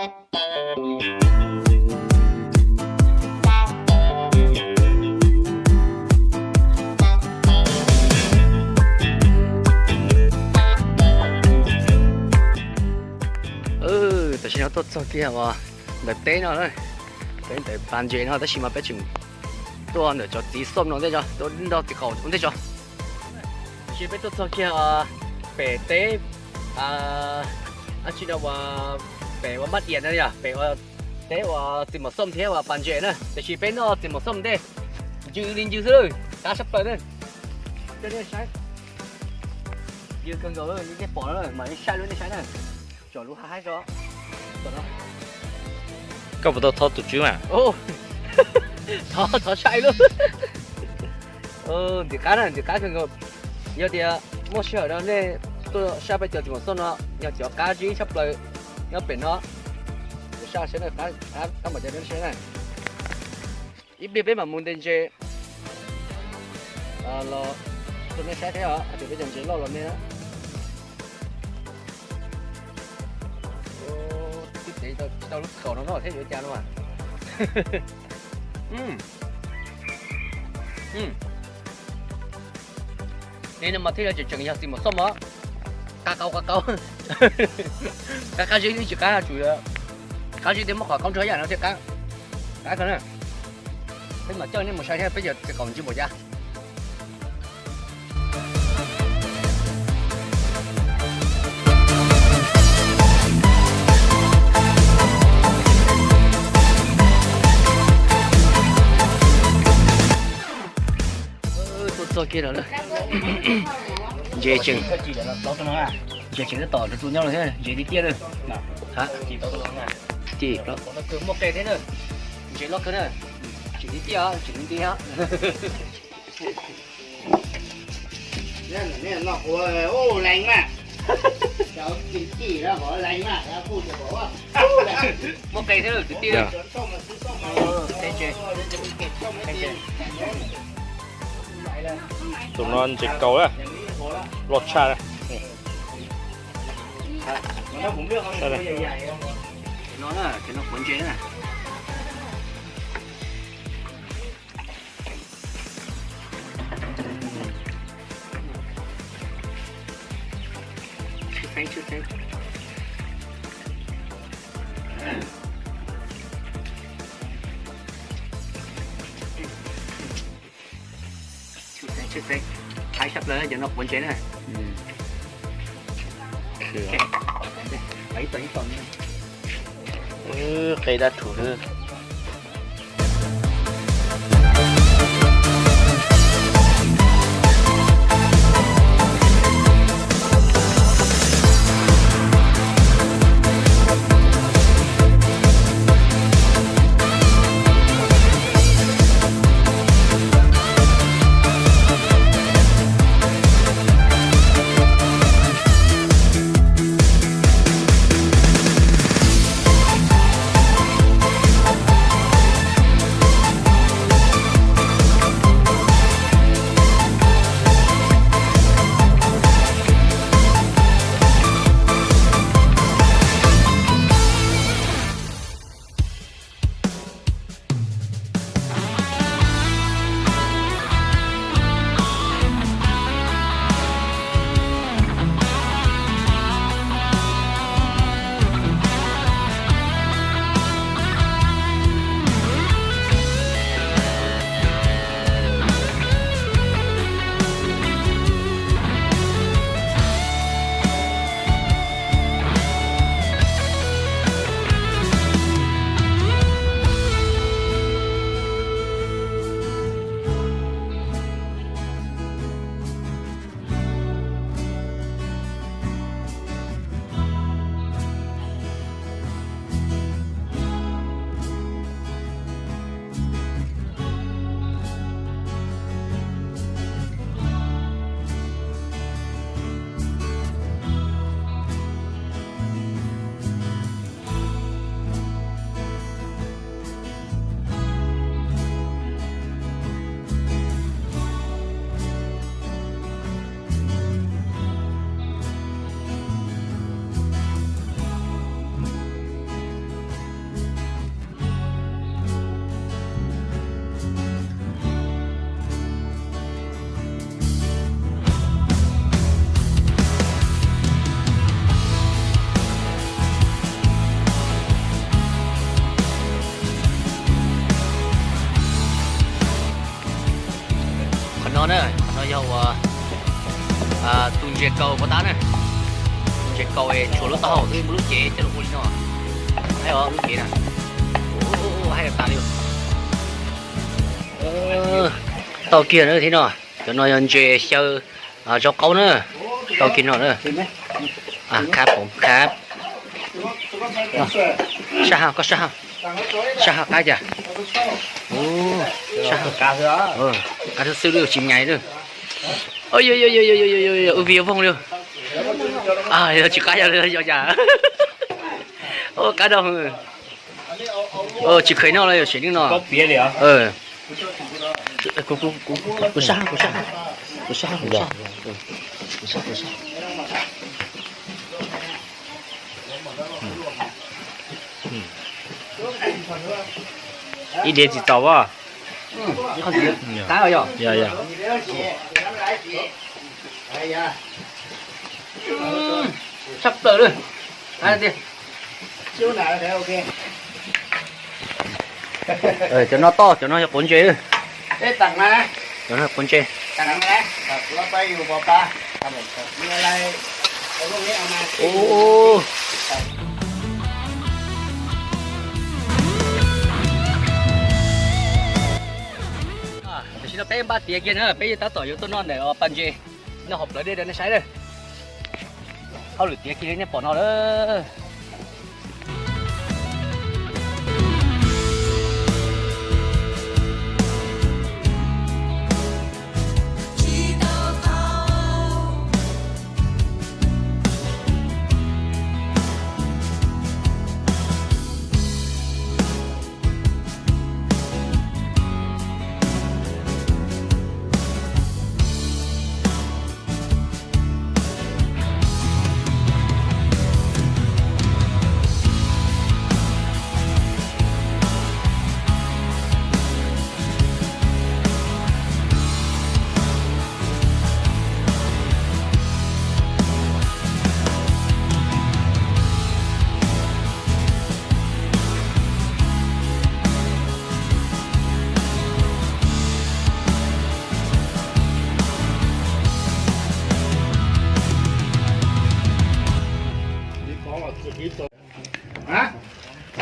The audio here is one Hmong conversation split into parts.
Tam sim no tuaj txog kiag uas ntawm teb no, teb ntawm pas ntses no tab sis mas peb tseem tuaj ntawm cov txiv xom no ntej tso, tuaj nrog txiv qaum ua ntej tso. Tam sim peb tuaj txog kiag pem teb, ab tsi no uas pem uas maj diam no yog pem uas teb uas txiv maum xom thiab uas pas ntses na. Tam sim peb noj txiv maum xom ntej, ntsws li ntsws xwb, qab sab plaws na. Coj nej saib, ntsws kawg nkaus, nej pom no mas nej saib lub nej saib na. Tsom lub haib haib tso. Koj puas tau thov tus tswv mas? Thov, thov sai lub. Ntxim qab na, ntxim qab kawg nkaus. Yog tias muaj sij hawm no nej tuaj saib peb cov txiv maum xom no, yog cov qab zib tshaj plaws nyob pem no. Saib seb na, qab npaum cas nej saib na. Ib pliag peb mam mus ntes ntses los rau nej saib thiab os, hais tias peb cov ntses loj los me. Tib tev tsis tau lub txim qaum no noj thiab yuav cas no mas. Li no mas thiaj li tseem tseem yog txiv maum xom os. Qab qau qab qau. Qab qab zib tsis qab, tsum qab zib thiaj muab qhov qaub nrog ib yam no thiaj qab. Qab kawg na. Peb mam coj nej mus saib thiab peb cov txiv qaum ntsws npaum cas. Tuaj txog kiag lawm. Ntses tseem, ntses tseem tab tom rau tus nyob lawm thiab, ntses tiag tiag lawm. Muaj qe thiab na, ntses loj kawg na, tseem tiag tiag, tseem nti nti. Muaj qe thiab lawm kwv tij. Tus no ntses kaus na, loj tshaj na. No na, ces no quav ntses na. Tshwj xeeb, tshwj xeeb. Tshwj xeeb, tshwj xeeb. Haib tshaj plaws cov no quav ntses na. Qe dab rhuv xwb. Tus ntses kaus pov tab na, ntses kaus es tshuav lub taub hau xwb, muaj lub cev coj los ua li no. Haib os, lub cev na, haib tas li. Tau kiag na thiab no, cov no yog ntses xyaw zaub qaub na, tau kiag no na. Khab poom khab. Sab hauv, koj sab hauv, sab hauv qab cas. Sab hauv, qab xwb xwb, tsis nyais lawm. Ua vij voog li. Yog tsis qab yog yog cas. Qab dau. Tsis kheev noj los yuav siv li no. Kuv sab, kuv sab, kuv sab, kuv sab, kuv sab. Ib diav tsis txaus as. Yog, yog. Sab plaws li. Cov no toj, cov no yog quav ntses. Cov no yog quav ntses. Tam sim no peb npaj tiav kiag na, peb tab tom yuav tuaj noj ntawm pas ntses, noj hauv plawv dej rau nej saib lawm. Hauj lwm tiav kiag li nej pom no lawm.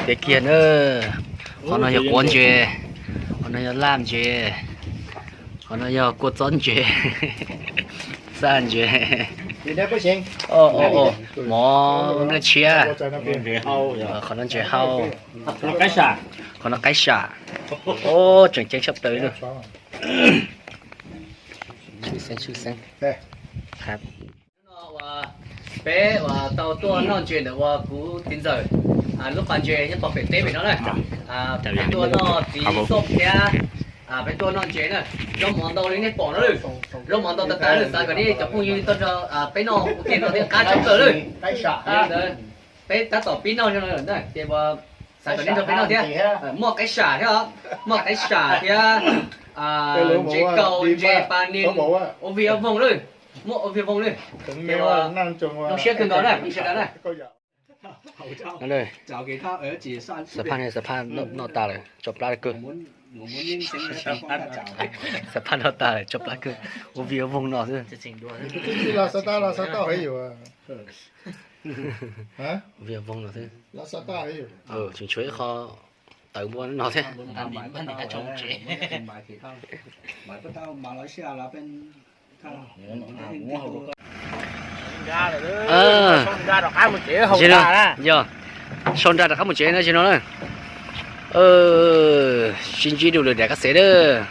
Tiav kiag na. Qhov no yog quav ntses, qhov no yog laj ntses, qhov no yog kua txob ntses, xaj ntses, mov nplej tshiab, qhov no ntses hau, qhov no qaib sam. Tseem ceeb tshaj plaws li. Peb uas tau tuaj noj ntses ntawm uas kuv txiv ntxawm lub pas ntses nyob pem teb pem no na. Peb tuaj noj txiv xoj thiab peb tuaj noj ntses na. Zaub mov ntau li nej pom no lawm, zaub mov ntau tas tas lawm, xav kom nej cov phooj ywg tuaj nrog peb noj ua ke no thiaj qab tshaj plaws lawm. Peb tab tom pib noj no lawm na, ces xav kom nej nrog peb noj thiab. Muaj qaib sam thiab, muaj qaib sam thiab, ntses kaus, ntses pas nis, ua vij voog lawm, muaj ua vij voog lawm. Zoo siab kawg nkaus na phooj ywg sawv daws na. Xav phaj, xav phaj noj tas lawm tso plab kawg. Xav phaj noj tas lawm tso plab kawg, ua vij voog no xwb. Vij voog no xwb. Tseem tshuav ib qho tawv npua no thiab. Yog sau nra rov qab mus tsev no tsis no na. Sib ntsib dua lwm daim kab xev lawm.